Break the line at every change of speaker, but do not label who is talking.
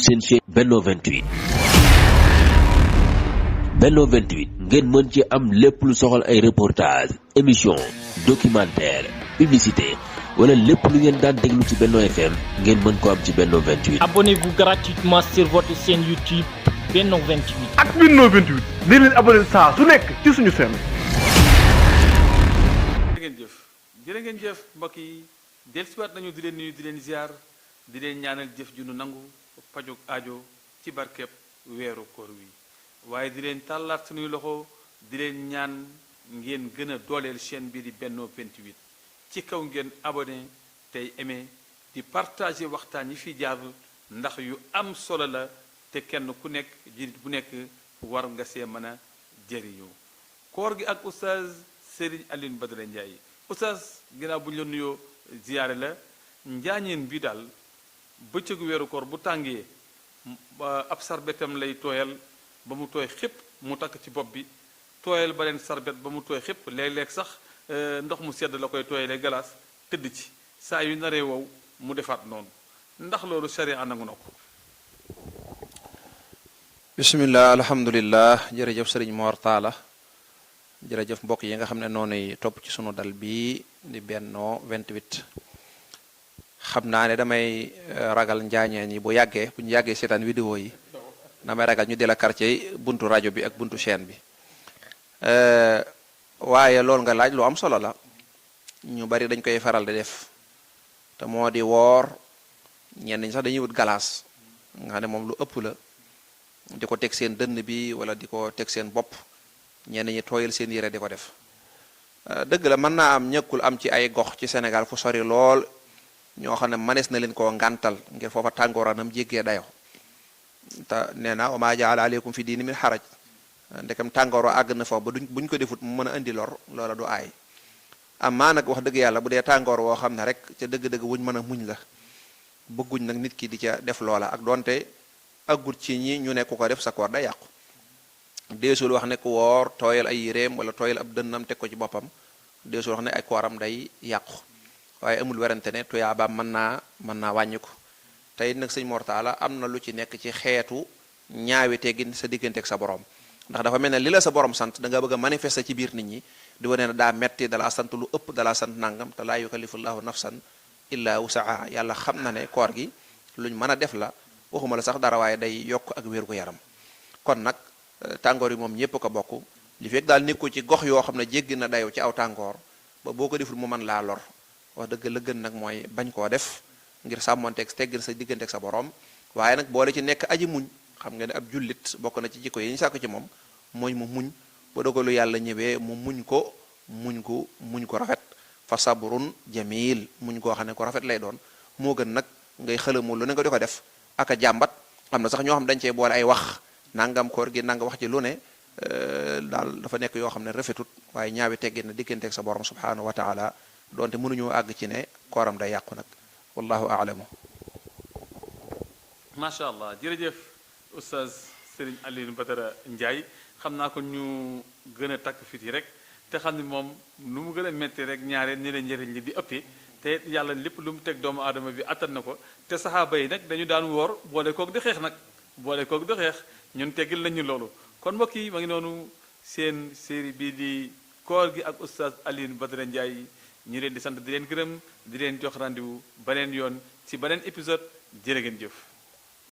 seen chaîne Benno 28. Benno 28 ngeen mën ci am lépp lu soxal ay reportage émission documentaire publicité wala lépp lu ngeen daan déglu ci Benno FM ngeen mën ko am ci Benno 28.
Abonnez-vous gratuitement sur votre chaîne YouTube Benno 28.
ak Benno 28 di leen abonné saa su nekk ci suñu chaîne.
jërë ngeen jëf mbokk yi dellusiwaat nañu di leen nuyu di leen ziar di leen ñaanal jëf ju nu nangu pajug aajo ci barkeb weeru koor wi waaye di leen tàllaat suñuy loxo di leen ñaan ngeen gën a dooleel chaîne bi di Benno 28 ci kaw ngeen abonné tey aimé di partager waxtaan yi fi jaar ndax yu am solo la te kenn ku nekk jirit bu nekk war nga see mën a jëriñoo koor gi ak oustaz Serigne Alioune Badara Ndiaye oustaz ginnaaw bu ñu la nuyoo ziyaare la njaañeen bi daal bëccëgu weeru koor bu tàngee ab sarbetam lay tooyal ba mu tooy xépp mu takk ci bopp bi tooyal ba leen sarbet ba mu tooy xépp léeg-léeg sax ndox mu sedd la koy tooyalee galaas tëdd ci saa yu naree wow mu defaat noonu ndax loolu sharia nangu na ko.
bismillah alhamdulillah jërëjëf sëriñ Mor Talla jërëjëf mbokk yi nga xam ne noonu topp ci sunu dal bii di Benno 28 xam naa ne damay ragal njaañeen yi bu ñu yàggee seetaan vidéo yi damay ragal ñu di la quartier buntu rajo bi ak buntu chaîne bi waaye loolu nga laaj lu am solo la ñu bari dañ koy faral di def te moo di woor ñenn ñi sax dañuy wut galaas nga xam ne moom lu ëpp la di ko teg seen dënn bi wala di ko teg seen bopp ñenn ñi tooyal seen yére di ko def dëgg la mën naa am ñëkkul am ci ay gox ci Sénégal fu sori lool ñoo xam ne manees na leen koo ngàntal ngir foofa tàngooranam jéggee dayo te nee na wa maa jaala aleykum fi diini min xaraj ndekam tàngooro àgg na foofu ba buñ ko defut mu mën a indi lor loola du aay amaa nag wax dëgg yàlla bu dee tàngoor woo xam ne rek ca dëgg-dëgg wuñ mën a muñ la bëgguñ nag nit ki di ca def loola ak donte aggut ci ñi ñu ne ku ko def sa koor day yàqu deesul wax ne ku woor tooyal ay yéreem wala tooyal ab dënnam teg ko ci boppam deesul wax ne ay kooram day yàqu waaye amul werante ne tuyaabaam mën naa wàññi ko tey nag sëñ Mor Talla am na lu ci nekk ci xeetu ñaawi teggin sa diggante ak sa borom ndax dafa mel ne li la sa borom sant da nga bëgg a manifester ci biir nit ñi di wane ne daa metti dalaa sant lu ëpp dalaa sant nangam te laa yukallifullahu nafsan illa wusaha yàlla xam na ne koor gi luñ mën a def la waxuma la sax dara waaye day yokk ak wér gu yaram kon nag tàngoor yi moom ñépp ko bokk li fekk daal nekku ci gox yoo xam ne jéggi na dayoo ci aw tàngoor ba boo ko deful mu mën laa lor wax dëgg la gën nag mooy bañ koo def ngir sàmmonteeg teggin sa digganteeg sa borom waaye nag boole ci nekk aji muñ xam nga ne ab jullit bokk na ci jikko yi ñu sàkk ci moom mooy mu muñ ba dogalu yàlla ñëwee mu muñ ko rafet fa sabrun jamil muñ koo xam ne ko rafet lay doon moo gën nag ngay xëlamu lu ne nga di ko def ak a jàmbat am na sax ñoo xam dañ cee boole ay wax nangam koor gi nanga wax ci lu ne daal dafa nekk yoo xam ne rafetut waaye ñaawi teggin na digganteeg sa borom subhanahu wa taala donte mënuñoo àgg ci ne kooram day yàqu nag wallahu aalamu.
macha allah jërëjëf oustaz Serigne Alioune Badara Ndiaye xam naa ko ñu gën a takk fit yi rek te xam ne moom nu mu gën a métti rek ñaareel ni la njëriñ li di ëppee te yàlla lépp lu mu teg doomu aadama bi attan na ko te saxaaba yi nag dañu daan woor boole koog di xeex nag boole koog di xeex ñun teggil nañu loolu kon mbokk yi ma ngi noonu seen série bii di koor gi ak oustaz Alioune Badara Ndiaye ñu leen di sant di leen gërëm di leen jox rendez-vous beneen yoon ci beneen épisode jërë ngeen jëf